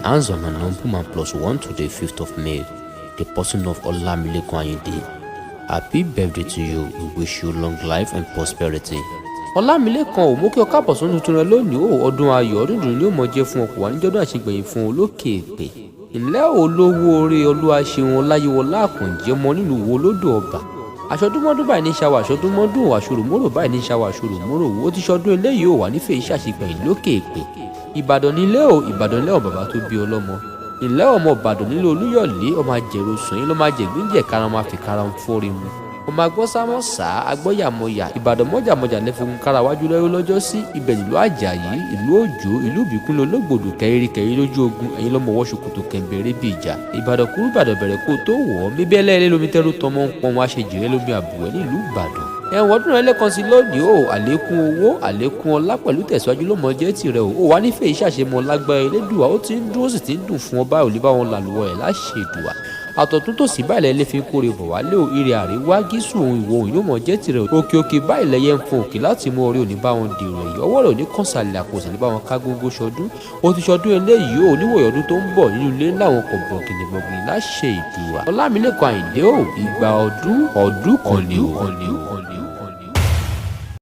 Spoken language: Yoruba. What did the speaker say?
handsome and humble man plus one today, 5th of May, the person of Olamilekan Ayinde. Happy birthday to you. We wish you long life and prosperity. Ọlámilékan ò mú kí ọ káàbọ̀ sọ́dún tuntun rẹ lónìí o. Ọdún ayọ̀, ọdún ìdùnnú ni ó mọ̀ jẹ́ fún ọkọ̀ wa níjọ́dún àṣegbẹ̀yìn fún olókè èpè. Ìlẹ́ olówó orí Olúwaṣeun Ọláyíwọlá Àkànjí, ọmọ nílùú wo lódò ọba. Aṣọdúnmọ́dún báyìí ní ṣàwọ̀ aṣọdúnmọ́dún, àṣòròmórò báyìí ní ṣàwọ̀ àṣòròmórò. Ó ti ṣọdún eléyìí ò wà nífẹ̀ẹ́ iṣẹ́ àṣegbẹ̀yìn lókè èpè. Ìbàdàn nílé o, Ìbàdàn nílé o, bàbá tó bí ọlọ́mọ. Ìlẹ́ ọmọ Ìbàdàn nílé Olúyọ̀lé, ọmọ àjẹrò sùn yín ló máa jẹ̀gbín kára máa fi kára ń fọ́rí mu, ọmọ agbọ́sámọ́sá agbọ́yàmọ̀yà. Ìbàdàn mọ́jàmọ́jà lẹ́fọ̀gùn kára wájú lẹ́rú lọ́jọ́ sí. Ibẹ̀ nílùú Àjàyí, ìlú Òjó, ìlú Ìbíkúnlẹ̀, olóògbòdò kẹrìírí kẹrìírí lójú ogun. Ẹ̀yin lọ́mọ wọ́ ṣòkòtò kẹ̀ǹbẹ̀rẹ̀ bí ìjà. Ìbàdàn kúrú, Ìbàdàn bẹ̀rẹ̀ kó tó wọ̀ ọ́. Bíbí ẹlẹ́ẹ̀lẹ́ lómi tẹ́rù tọmọ ń pọn wọn aṣèjìrẹ́ lómi àbùwẹ̀ nílùú Ìbàdàn. Ẹ̀wọ̀n ọdún rẹ lẹ́kan sí lónìí o. Àlékún owó, àlékún ọlá pẹ̀lú tẹ̀síwájú ló mọ jẹ́ tirẹ̀ o. Ó wà nífẹ̀ẹ́ iṣẹ́ àṣemọ lágbára Elédùà. Ó ti ń dúró, sì ti ń dùn fún ọba òní bá wọn làlùwọ̀ ẹ̀ láṣẹ Èdùà. Àtọ̀tún tòsí báyìí lẹ́lẹ́ fi ń kórè bọ̀ wálé o. Ire àríwá, gísù òun, ìwọ̀ òun yóò mọ̀ jẹ́ tirẹ̀ o. Òkè òkè báyìí lẹ́yẹ ń fún òkè láti mú orí òní bá wọn dèrò ẹ̀yìn. Ọwọ́ rẹ̀ òní kàn sàlẹ̀ àpò, sì ní bá wọn ká gógó ṣọdún. Ó ti ṣọdún eléyìí o. Oníwòye ọdún tó ń bọ̀ nínú ilé láwọn kò bọ̀gìnì bọ̀gìnì láṣẹ Èdùà. Ọlámilékan Àyìndé o, ìgbà ọdún ọdún kan ni o.